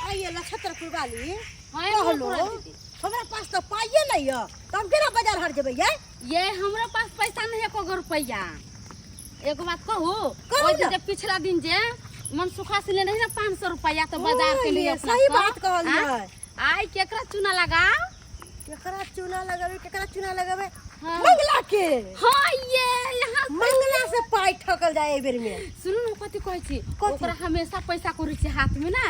आइए नक्षत्रपुर वाली। हाँ, ये कहलो ममकुराल दीदी। हमरा पास तऽ पाइए नहीं यऽ तऽ हम केना बाजार हाट जेबै यै? ये हमरा पास पैसा नहीं है एको रुपया। एगो बात कहू? कहू ओहि दिन ना। जे पिछला दिन जे मनसुखा से लेने रही ना 500 रुपया तो बाजार के लिए ओ, ये अपना सही सब। बात कहलियै। हाँ? आइ केकरा चूना लगाओ? केकरा चूना लगेबै, केकरा चूना लगेबै? हाँ। मंगला के। हाँ, ये यहाँ मंगला से पाई ठकल जाए एहि बेर में। सुनू ने कथी कहै छी। कथी? ओकरा हमेशा पैसा करै छै हाथ में ना।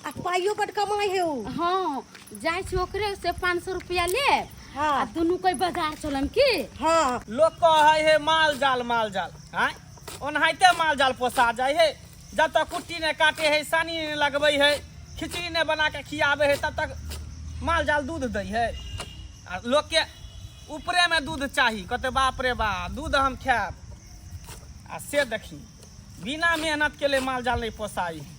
आ पाइयो बड कमाई है उ। हाँ, जाइ छी ओकरे से 500 रुपया ले। हाँ। आ दुनू कोई बाजार चलम की? हाँ। लोग कहै है माल जाल माल जाल, आँय ओनाहिते माल जाल पोसा जाइ है। जब तक कुट्टी नहि काटे है, सानी नहि लगबै है, खिचड़ी नहि बना के खियाबै है, तब तक माल जाल दूध दै है। आ लोकके ऊपरेमे दूध चाही, कहते बाप रे बाप दूध हम खायब। आ से देखी बिना मेहनत के लिए माल जाल नहि पोसाई है,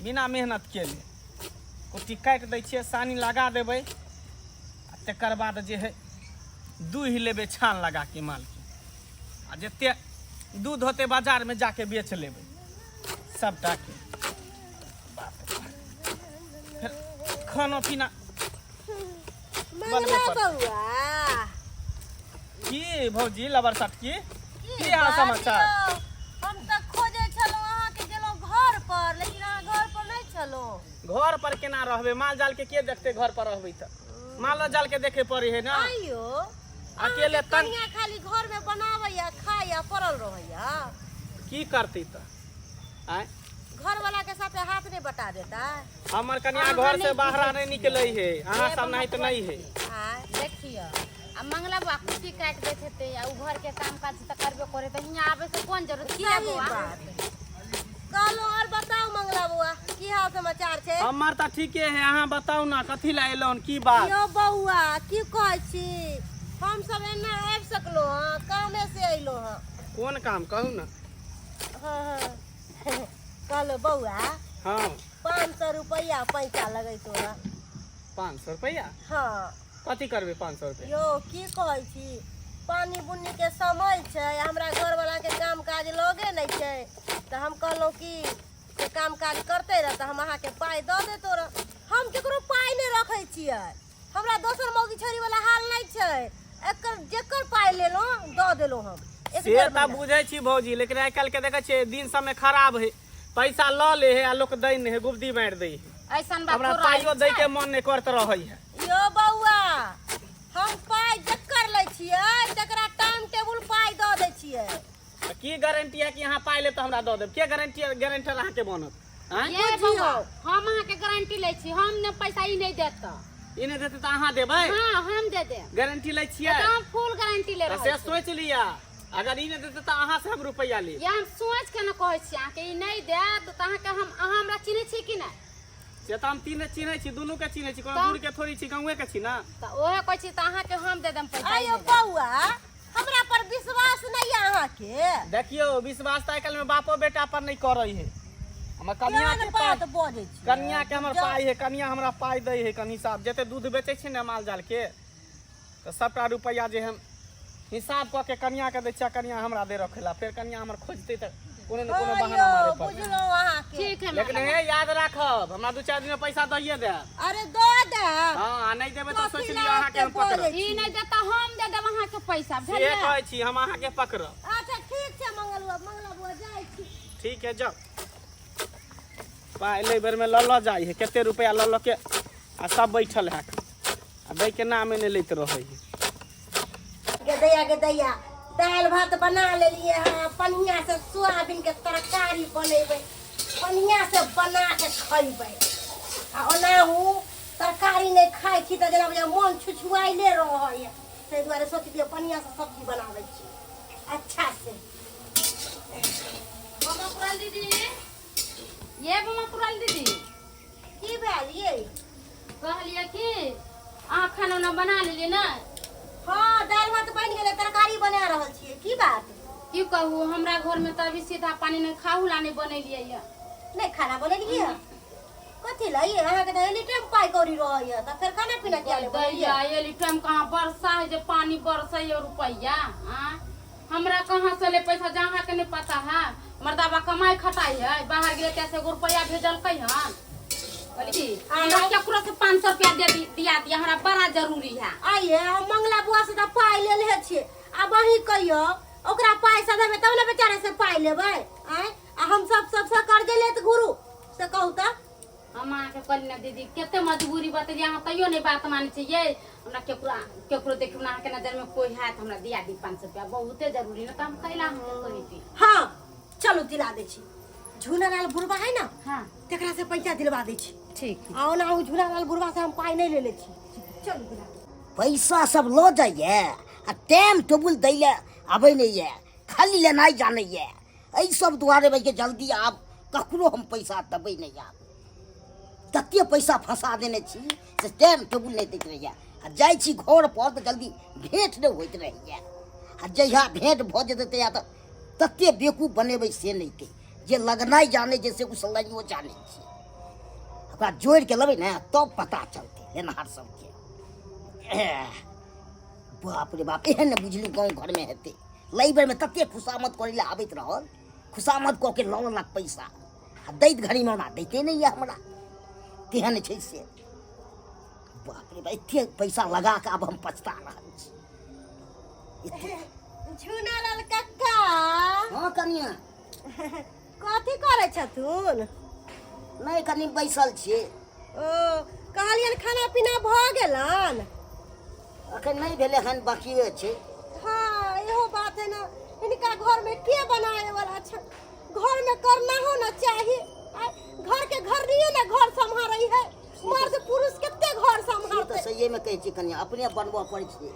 बिना मेहनत के लिए कुट्टी काटि दै छियै, सानी लगा देबै, आ तकर बाद जे है दूहि लेबै छान लगा के मालके, आ जते दूध होतै बाजारमे जाके बेच लेबै सबटाके। बाप रे बाप। फेर खाना पीना मंगला बउआ। की भौजी लबर सटकी, की हाल समाचार? हम तऽ खोजै छलहुँ अहाँके, गेलहुँ घर पर, लेकिन अहाँ घर पर नहि छलहुँ। घर पर केना रहबै? माल जाल के के देखतै? घर पर रहबै तऽ मालो जाल के देखे पड़े है ना। आइयो अकेले तन कनिया खाली घर में बनाबैया, खाइया, पड़ल रहैया। की करतै तऽ? आँय घर वाला के साथे हाथ नहीं बटा देता? हमर कनिया घर से बाहर नहीं निकले है, अहाँ सब नहीं तऽ नहीं है। आँय देखियो आ मंगला बा कुट्टी काटि दैत हेतै, आ उ घर के काम काज तऽ करबे करे, तऽ हियाँ आबै के कोन जरूरत? किया सही बौआ? बात कहलहुँ। और बताउ मंगला बौआ, की हाल समाचार छै? हमर तऽ ठीके है, अहाँ बताउ ना कथी लए एलहुँ, की बात? यौ बौआ, की कहै छी, हम सब एना आबि सकलहुँ हँ, कामे से अयलहुँ हँ। कोन काम कहू ना? हाँ हाँ, कहलहुँ बौआ। हाँ। 500 रुपैआ पैसा लगै तोरा। 500 रुपैआ? हाँ। कथी करबै 500 रुपैआ? यौ की कहै छी, पानि बुन्नी के समय छै, हमरा घरवाला के काम काज लगे नहि छै, तऽ हम कहलहुँ कि से काम काज करते रह तऽ हम अहाँके पाइ दऽ देतो रह। हम केकरो पाइ नहि रखै छियै, हमरा दोसर मौगी छोरी वाला हाल नहि छै। एकर जेकर पाइ लेलहुँ दऽ देलहुँ हम। एक से डेढ़ तऽ महीना। बुझै छी भौजी, लेकिन आइ काल्हि के देखै छियै दिन समय खराब है, पैसा लऽ ले है आ लोक दै नहि है, गुब्दी मारि दै है। ऐसन बात हमरा थोड़ा पाइयो दै छै। के मन नहि करत रहै है। यौ बौआ, हम पाइ जकर लै छियै तकरा टाइम टेबुल पाइ दऽ दै छियै। तऽ की गारंटी है कि अहाँ पाइ लेब तऽ हमरा दऽ देब? के गारंटी गारंटर अहाँके बनत? आँय? ये बौआ, हम अहाँके गारंटी लै छी, हम ने पैसा ई नहि देत तऽ ई नहि देतै तऽ अहाँ देबै? हाँ, हम दे देब। गारंटी लै छियै? एकदम फुल गारंटी ले तऽ रहल से छी। सोचि लिअ, अगर ई नहि देतै तऽ अहाँ से हम रुपैआ लेब। ये हम सोच के ने कहै छी अहाँके, ई नहि देत तऽ अहाँके हम, अहाँ हमरा चिन्है छी कि नहि? से तऽ हम तीने चिन्है छी, दुनू के चिन्है छी, कोनो तऽ? दूर के थोड़ी छी, गाँवे के छी ना। तऽ ओहे कहै छी, तऽ अहाँके हम they them पैसा। आइयो बौआ, हमरा पर विश्वास नहीं है अहाँके? देखियौ, विश्वास तऽ आइ काल्हि में बापो बेटा पर नहि करै है। हमर कनिया केहन के बात पाइ बजै छी? कनिया के हमर पाइ है, कनिया हमरा पाइ दै है। कनि साहब जते दूध बेचै छै ने माल जाल के, तऽ सबटा रुपैआ जे हम हिसाब कऽ के कनिया के दै छियै, कनिया हमरा दे रखै ला। फेर कनिया हमर खोजतै तऽ कोनो ने कोनो हाँ बहाना यौ, मारे पड़तै। बुझलहुँ अहाँके। ठीक है। लेकिन हे याद राखब, हमरा 2-4 दिन में पैसा दइए देब। अरे दऽ देब। हाँ, आ नहि देबै तऽ कथी सोचि लए लिअ अहाँके हम एते पकड़ब। बजै ई नहि देता, हम दे देब अहाँके पैसा। से बुझलियै? कहै छी, हम अहाँके पकड़ब। अच्छा ठीक छै मंगलुआ, मंगला बुआ, जाइ छी। ठीक है, जाउ। पाइ लै बेरमे लऽ लऽ जाइ है कते रुपैआ लऽ लऽ के, आ सब बैठल है आ दै के नामे नहि लैत रहै है। गे दैया, गे दैया, दालि भात बना लेलियै हँ, पनिया से सोयाबीन के तरकारी बनेबै, पनिया से बना के खैबै। आ ओनाहु तरकारी नहि खाइ छी तऽ जेना बुझाइ मोन छुछुआइले रहैए, ताहि दुआरे सोचलियै पनिया से सब्जी बनाबै छी अच्छा से। बमा कुराल दीदी, ये बमा कुराल दीदी। की भेल ये? कहलियै कि अहाँ खाना उना बना लेलियै ने? हाँ, दालि भात बनि गेलै, तरकारी बना रहल छियै। की बात? की कहू, हमरा घर में तऽ अभी सीधा पानी नहि खाहू ला नहि बनेलियै ये। नहि खाना बनेलियै? कथी ला ये? अहाँके तऽ एनी टाइम पाइ कौड़ी रहैए, तऽ फेर खाना पीना किया नहि बनेलियै? दैया, एली टाइम कहाँ वर्षा है जे पानी बरसै है रुपैआ। आँ हमरा कहाँ से ले पैसा, जहाँ अहाँके नहि पता है, मर्दाबा कमाइ खटाइ है, बाहर गेलै तऽ एगो रुपैआ भेजलकै हन। कहली हमरा केकरो से 500 रुपया दे दी, दिया दिया, हमरा बड़ा जरूरी है। आइए हम मंगला बुआ से तऽ पाइ लेले छियै, आब अहीं कहियो ओकरा पाइ सधेबै तब ने बेचारे से पाइ लेबै। आँय, आ हम सब सबसँ कर्जे लेत घुरू से कहू तऽ। हम अहाँके कहली ना दीदी, कते मजबूरी बतेलियै अहाँ तैयो नहि बात मानै छियै। हमरा केकरो केकरो देखियौ ने, अहाँके नजरमे कोइ हैत हमरा दिया दी 500 रुपया, बहुते जरूरी, ने तऽ हम कैला अहाँके कहिती। हाँ चलू दिला दै छी, झूनालाल बुढ़बा है ना, हाँ तेकरा से पैसा दिलवा दै छी। ठीक। आ ओना ओ झूनालाल बुढ़बा से हम पाइ नहि लेले छी, चलू दिला दै। पैसा सब लऽ जाइए आ टाइम टेबुल दै लए आबै नहि यऽ, खाली लेनाइ जानैए। एहि सब दुआरे भाई जल्दी आब ककरो हम पैसा देबै नहि। आब तते पैसा फंसा देने छी से टाइम टेबुल नहि दैत रहैए, आ जाइ छी घर पर तऽ जल्दी भेंट नहि होइत रहैए, आ जहिया भेंट भऽ जेतै तहिया तऽ तते बेकूफ बनेबै से नहि कहि, जे लगनाइ जानै छै से उसलनाइयो जानै छै। ओकरा जोड़िके लेबै ने तब पता चलतै लेनहार सबके। बाप रे बाप, एहन ने बुझली गाँव घरमे हेतै। लै बेरमे तते खुशामद करै लए आबैत रहल, खुशामद कऽ के लऽ लेलक पैसा, आ दैत घड़ीमे ओना दैते नहि यऽ हमरा, तेहन छै से। बाप रे बाप, एते पैसा लगा कऽ आब हम पछता रहल छी। झूनालाल कक्का। हँ कनिया। कथी करै छथुन? नहि, कनि बैसल छियै। ओ कहलियनि खाना पीना भऽ गेलन? अखन नहि भेलै हन, बाकिए छै। हाँ इहो बात है ना, इनका घर में के बनाए वाला छै, घर में करना हो ना चाही। घर के घर नहीं है ना, घर सम्हारै है मर्द पुरुष, कते घर से तऽ सम्हारते। सहिए में कहै छी कनिया, अपने बनबऽ पड़ै छै।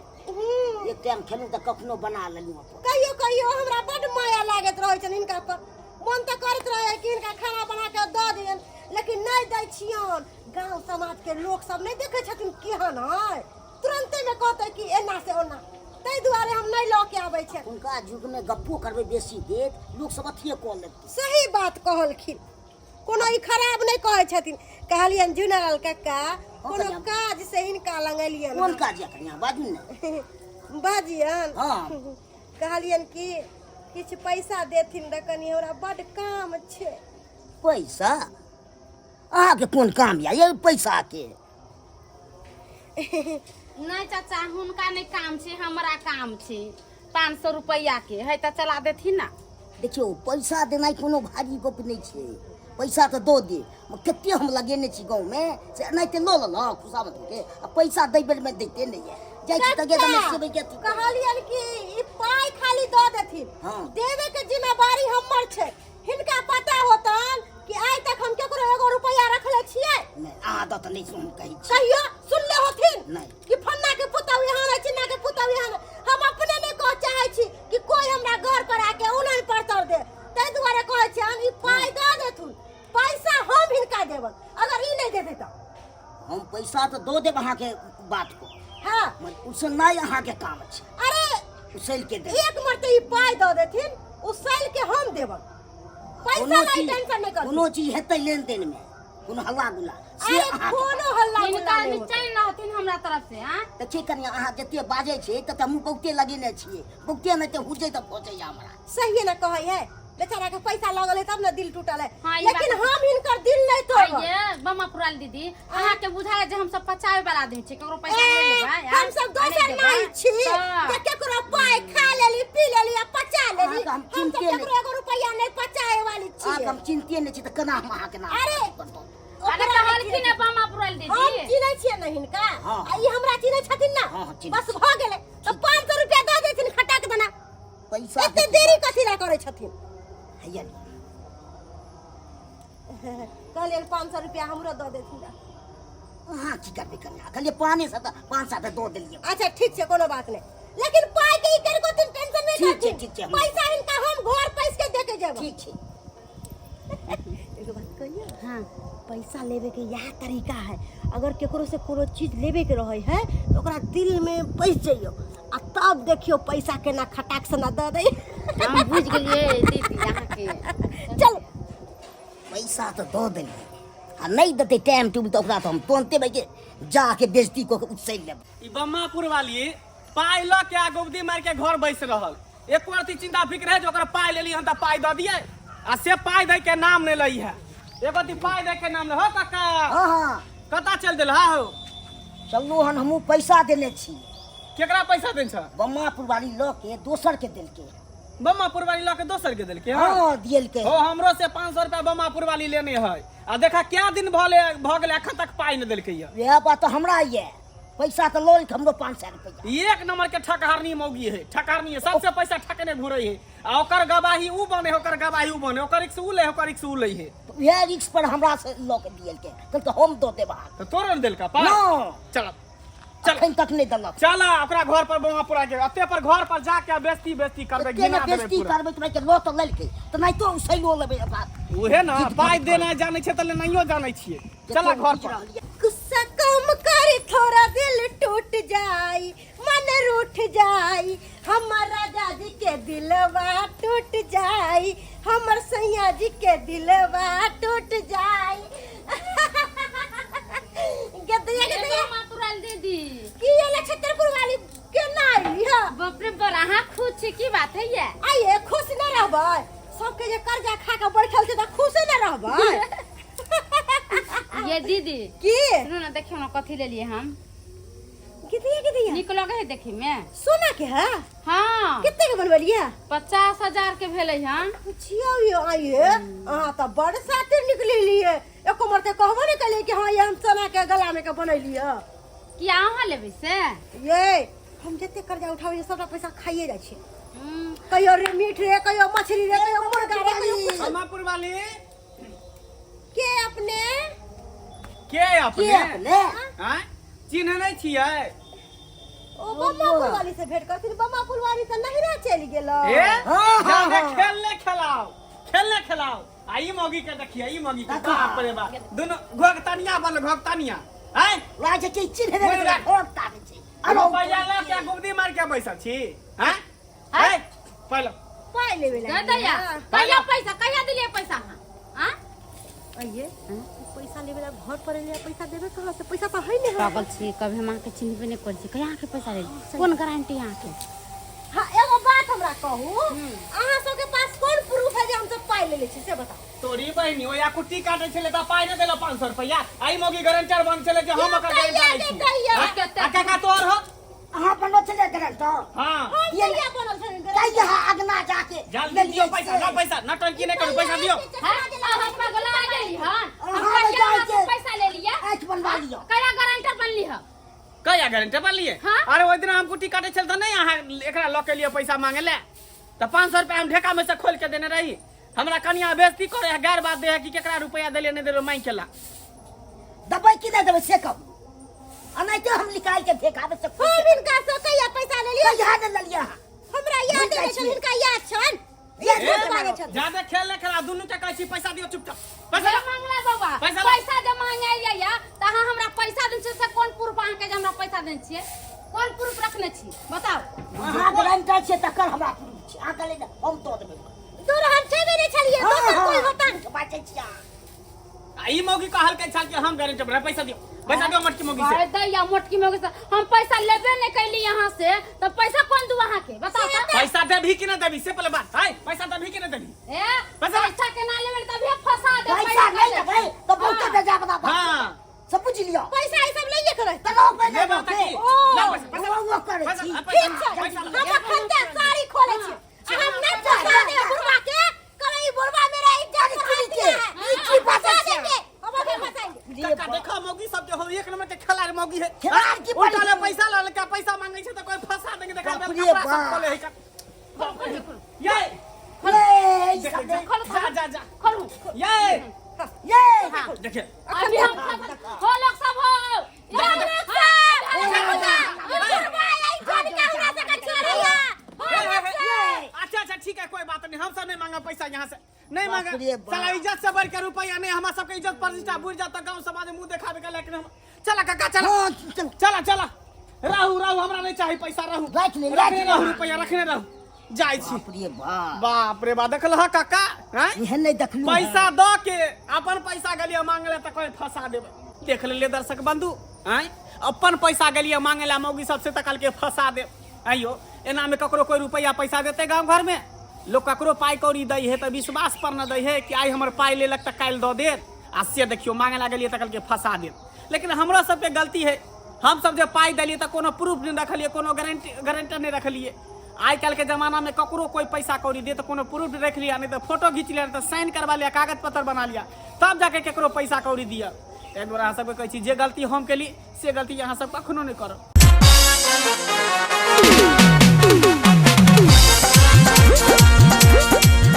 एक टाइम खेलहुँ तऽ कखनो बना लेलहुँ अपन। कहियो कहियो हमरा बड्ड माया लागैत रहै छनि हिनका पर, मन तऽ करैत रहै कि हिनका खाना बना के दऽ दियनि, लेकिन नहि दै छियनि। गाँव समाज के लोक सब नहि देखै छथिन केहन है, तुरन्ते मे कहतै कि एना से ओना, ताहि दुआरे हम नहि लऽ के आबै छियनि। हुनका युगमे गप्पो करबै बेसी देर, लोक सब अथिए कऽ लेतै। सही बात कहलखिन, कोनो ई खराब नहि कहै छथिन। कहलियनि झुनालाल कक्का, कोनो कनिया। काज से हिनका लग एलियनि। कोन काज यऽ कनिया, बाजू ने। बाजियन? हाँ। कहलियनि कि किछु पैसा देथिन तऽ कनि हमरा बड्ड काम छै। पैसा? अहाँके कोन काम यऽ ये पैसाके? नहि चाचा, हुनका नहि काम छै, हमरा काम छै। 500 रुपैआ के है तऽ चला देथिन ना। देखियौ, पैसा देनाइ कोनो भारी गप नहि छै, पैसा तऽ दऽ दे, मगर कते हम लगेने छी गाँवमे से एनाहिते लऽ लेलक खुशामद के, आ पैसा दै बेरमे दैते नहि यऽ। जाइ छी तऽ गेदमे सेबै के अथी। कहलियनि कि ई पाइ खाली दऽ देथिन, हाँ। देवे के जिम्मेवारी हमर छै। हिनका पता होतन कि आइ तक हम केकरो एगो रुपैआ रखले छियै? नहि, अहाँ दऽ तऽ नहि हम कहै छी। कहियो सुनले होथिन नहि। कि फन्ना के पुतहु यहाँ नहि, चिन्ना के पुतहु यहाँ नहि? हम अपने नहि कह चाहै छी कि कोई हमरा घर पर आके उलन पर तर दे, ताहि दुआरे कहै छियनि ई पाइ दऽ देथुन, पैसा हम हिनका देबन अगर ई नहि देतै तऽ। हम पैसा तऽ दऽ देब अहाँके बात को, हाँ, मगर उसलनाइ अहाँके काम छै। अरे उसलि के देब। एक मरते ई पाइ दऽ देथिन, उसलि के हम देबन पैसा। कोनो नहीं, चीज टेंशन नहीं कर। कोनो चीज हेतै लेन देन में कोनो हल्ला गुल्ला से अरे अहाँके कोनो हल्ला गुल्ला हिनका नहीं होतै। निचैन रहथिन हमरा तरफ से। हाँ तऽ ठीक कनिया, अहाँ जते बाजै छियै तते हमहूँ बहुते लगेने छियै, बहुते नहि तऽ हुजै तऽ पहुँचैया हमरा। सही ने कहै है, बेचारा के पैसा लगल है तब ने दिल टूटल है। हाँ, ई लेकिन बात- हम हिनकर दिल नहीं तोड़ब। आइये बमा पुराल दीदी, अहाँके बुझाय जे हम सब पचावे वाला आदमी छी, ककरो पैसा ए, नहि लेबै, आँय? हम सब दोसर नहि नहीं देबै। छी तऽ जे केकरो पाइ खा लेली, पी लेली आ पचा लेली। अहाँके हम हम सब चिन्ते नहि- केकरो एगो रुपैआ नहीं पचाए वाली अहाँके छी। हम चिन्ते नहि छी तऽ केना हम अहाँके नाम अरे! करतहुँ? अरे ओकरा कहलखिन ने बमा पुराल हम दीदी, चिन्है छियै ने हिनका, हाँ। आ ई हमरा चिन्है छथिन ना। हाँ, हाँ, चिन्है। बस भऽ गेलै तऽ 500 रुपया दऽ देथिन खटाक देना। पैसा एते देरी कथी ला करै छथिन? हैया ली। कहलियनि 500 रुपया हमरो दऽ देथिन। अहाँ की करबै कन्या? कहलियै पाँचे सए तऽ 500 तऽ दऽ देलियै। अच्छा ठीक छै, कोनो बात नहि, लेकिन पाइ के ई करिको तुम टेंशन नहि ठीक छै, करथिन। ठीक छै, पैसा हिनका हम घर पैस के दे के जेबै। ठीक छै। एगो बात कहियो? हाँ। पैसा लेवे के इएह तरीका है, अगर केकरो से कोनो चीज लेवे के रहे है तो ओकरा दिल में बस जइयो आ तब देखियो पैसा केना खटाक से ना दऽ दै। हम बुझि गेलियै दीदी अहाँके। चल। पैसा तऽ दऽ देलियै, आ नहि देतै टाइम टूम तऽ ओकरा तऽ हम तुरन्ते भाइके जाके बेजती कऽ के उछसैल लेबै। ई बम्मापुर वाली पाइ लऽ के आ गोबदी मारि के घर बैस रहल, एको रत्ती चिंता फिक्र है जे ओकर पाइ लेली हन तऽ पाइ दऽ दियै, आ से पाइ दै के नाम नहि लै है। एगो दी पाइ दे के नाम ले हो काका। हाँ हाँ। कतऽ चल देल हा हो? चलू हन, हमहूँ पैसा देने छी। केकरा पैसा देने छ? बम्मा पुरवारी लऽ के दोसर के देलकै। बम्मा पुरवाली लऽ के दोसर के देलकै? हँ। हाँ, दियलकै। हो, हमरो से 500 रुपया बम्मा पुरवाली लेने है आ देखा क्या दिन भऽ भऽ गेलै, अखन तक पाइ नहि देलकै ये। वएह बात तऽ हमरा ये, पैसा तऽ लऽ लेलकै हमरो 500 रुपया। एक नंबर के ठकहारनी मौगी है, ठकहारनी है, सबसे पैसा ठकने घुरै है आ ओकर गवाही ऊ बने, ओकर गवाही ऊ बने, ओकर रिक्स ऊ ले, ओकर रिक्स ऊ लै है। तऽ वएह रिक्स पर हमरा से लऽ के दियलकै, कहलकै हम दऽ देब अहाँके। तऽ तोरो ने देलका पाइ? न। चल चल। अखन तक नहि देलक। चल ओकरा घर पर बौआ पूरा के अते पर घर पर जाके आ बेइज्जती बेइज्जती करबै, एते ने घिना देबै बेइज्जती पूरा। करबै तऽ भाइ लऽ तऽ लेलकै तऽ नहि तो उसैलो लेबै ओकरा। उहे ना, जिद पाइ करबै। देना जानै छै तऽ लेनाइयो जानै छियै। चल कते घर बुझि पर। रहल ये। गुस्सा कम कर, थोड़ा दिल टूट जाई, मन रूठ जाई, हमर राजा जी के दिलवा टूट जाई, हमर सैया जी के दिलवा टूट जाई। गदैया गदैया। मातुराल दीदी। की ये नक्षत्रपुर वाली के ना आइली है? बाप रे, बड़ अहाँ खुश छी, की बात है ये? आइए, खुश न रहबै? सबके जे कर्जा खा के बैठल छै तऽ खुशे न रहबै? ये दीदी। की? सुनू ना, देखियौ ना कथी लेलिए हम। गदैया गदैया। नीक लगे है देखे में? सोना के है? हाँ। कितने के बनबलिए? 50,000 के भेलै हन। पुछियौ यो, आइए अहाँ तऽ बड़ सातिर निकललिए, एको मरते कहबो नहि कलिए कि हाँ ये हम सोना के गला में के बनैलिए। की अहाँ लेबै से? ये हम जते कर्जा उठाबै छियै सबटा पैसा खाइए जाइ छियै। हम्म। कहियो रे मीट रे, कहियो मछली रे, कहियो मुर्गा रे, कहियो कुछ। समापुर वाली। के अपने? के अपने? के अपने? आँय? चिन्ह नहि छियै? ओ बम्मापुर वाली से भेंट करथिन, बम्मापुर वाली तऽ नहिरा चलि गेल। ए? हाँ, हाँ, जादे हाँ। खेलने खेलाओ, खेलने खेलाओ। आ ई मौगी के देखिए, ई मौगी के, बाप रे बाप, दुनू घोघतनिया बनल, घोघतनिया। आँय? लागै छै कि चिन्ह बुझि नहि राख। घोर ताकै छै। अरे रुपैआ लऽ के गुबदी मारि के बैसल छी। आँय? आँय? पहिले पाइ लेबे दे लागी। दैया। कहिया पैसा, कहिया दिलियै पैसा अहाँ? आँ? आइए पैसा लेबे ला घर पर एलियै, पैसा देबे कहाँ से? पैसा तऽ है नहि हमरा। पागल छी, कभी हम अहाँके चिन्हबे नहि करै छी, कहिया अहाँके पैसा लेली, कोन गारंटी अहाँके? हाँ, एगो बात हमरा कहू, अहाँ सबके पास कोन प्रूफ है जे हम सब पाइ लेले छी से बताउ। तोरी बहिनी, ओया कुट्टी काटे छलै तऽ पाइ नहि देलक 500 रुपैआ, आई मौगी गारंटर बन छलै जे हम ओकर कहिया गारंटर के छी। कहिया? आँ? आ काका तोहर हो? अहाँ बनल छलियै गारंटर? हाँ। हम कहिया बनल छलियै गारंटर? कहिया अगना जाके जल्दी लेलियै दियौ पैसा, से? लाउ पैसा, नौटंकी नहि करू, पैसा दियौ। हाँ, अहाँ पगला गेली हन? हम अहाँ कहिया जाइ अहाँके छै। पैसा लेलियै? आँखि बनवा लिअ। कहिया गारंटर बनली ह? कहिया गारंटर बनलियै? हाँ? अरे ओहि दिना हम कुट्टी काटे छल तऽ नहि अहाँ एकरा लऽ के लिए पैसा मांगे ले, तऽ 500 रुपया हम ढेका में से खोल के देने रही। हमरा कनिया बेइज्जती करे है, गैर बात दे है कि केकरा रुपया देलियै नहि देलियै मांगि केला। देबै कि नहि देबै से कहू, एनाहिते हम निकालि के ढेकाबै से हम हिनका से कहिया पैसा लेलियै? कहिया नहि लेलियै अहाँ? हमरा याद भूलि जाइ नहि छल, छियै। हिनका याद छनि। ये ये झूठ झूठ बाजै छथिन। जादे खेल नहि खेला, दुनू के कहै छी पैसा दियौ चुपचाप, पैसा जे दियौ। मांगला बौआ, पैसा ला। पैसा जे मांगे या तऽ अहाँ हमरा पैसा दै छियै से कोन प्रूफ अहाँके जे हमरा पैसा दै छियै? कोन प्रूफ रखने छी बताउ? अहाँ गारंटर छियै तकर हमरा प्रूफ छै, अहाँ कहलियै ने हम दऽ देबै। दूर हम छेबे नहि छलियै, हाँ, दोसर हाँ, कोइ होतन। झूठ बाजै छियै अहाँ। आ ई मौगी कहलकै छल कि हम गारंटर बना, पैसा दियौ, पैसा दियौ मोटकी मौगी से। अरे दैया, मोटकी मौगी से हम पैसा लेबे नहि कैली यहाँ से, तऽ पैसा कोन दू अहाँके बताउ तऽ? पैसा देबही कि नहि देबही से पहिले बात है, पैसा देबही कि नहि देबही? ए, पैसा पैसा के ना लेबै तभिए फंसा दे। पैसा नहि देबै तऽ बहुते बेजा बना बात। हाँ। सब बुझि लिअ। पैसा ई सब लइए के रहतै। तऽ लऽ पहिले लेबो तऽ की? ओ। लाउ पैसा, पैसा ओ, ओ करै पैसा, छी। पैसा, ठीक छै, पैसा हम अखन ते साड़ी खोलै छी। आ हम नहि फंसा देबै बुढ़वा के, कहबै ई बुढ़वा मेरा इज्जत अरे बढ़ा की दिया के? है। ई की बाजै फंसा छियै? देंगे, हम अखन फंसाएंगे। काका देखो मौगी सब के हो, एक नंबर के खेलाड़ मौगी है। खेलाड़ की उल्टा ले बड़ी? पैसा ल के पैसा मांगे छै तऽ कोई फंसा देंगे, देखा बाप रे कपड़ा सब बाप। खोले है का। ये ये ई देखो, सब जा नहि- जा जा जा। खोलू। ये ये देखिए। अभी हम हो लोग सब हो। ये लोग सब। बुढ़वा आई छोड़ के हमरा सबके छोड़ैया। हो लोग सब। अच्छा अच्छा ठीक है, कोई बात नहीं, हम सब नहीं मांगा पैसा यहाँ से, नहीं बाप मांगा। रे बाप। साला इज्जत से बढ़ के रुपया नहीं, हमारा सबके इज्जत प्रतिष्ठा बुझ जाता गांव समाज में मुंह दिखावे के लायक नहीं। चला काका चला। हाँ, चल। चला चला, रहू रहू, हमरा नहीं चाहिए पैसा, रहू। राख ले, राख रखने ले। रहू रुपया, रखने रहू, जाइ छी। बाप रे बाप। बाप रे बाप, देखल हा काका? हैं? एहन नहि देखलहुँ हँ। पैसा दऽ के अपन पैसा गेलियै मांगले तऽ कोई फंसा देबै। देख लेलियै दर्शक बंधु, आँय, अपन पैसा गेलियै मांगे ला मौगी सबसे तऽ कहलकै फंसा देब। आइयो एना में ककरो कोई रुपया पैसा देतै गाँव घर में? लोक ककरो पाइ कौड़ी दै है तऽ विश्वास पर न दै है कि आइ हमर पाइ लेलक तऽ काल्हि दऽ देत। आ से देखियौ मांगे लागलियै तऽ कहलकै फंसा देत। लेकिन हमरो सबके गलती है, हमसब जे पाइ देलियै तऽ कोनो प्रूफ नहि रखलियै, कोनो गारंटी नहि रखलियै। आइ काल्हिके जमानामे ककरो कोइ पैसा कौड़ी दे तऽ कोनो प्रूफ रखि लिअ, नहि तऽ फोटो घीच लिअ, नहि तऽ साइन करवा लिअ, कागज पत्तर बना लिअ, तब जाके ककरो पैसा कौड़ी दिअ। ताहि दुआरे अहाँ सबके कहै छी जे गलती हम केली से गलती अहाँ सब कखनो नहि करब।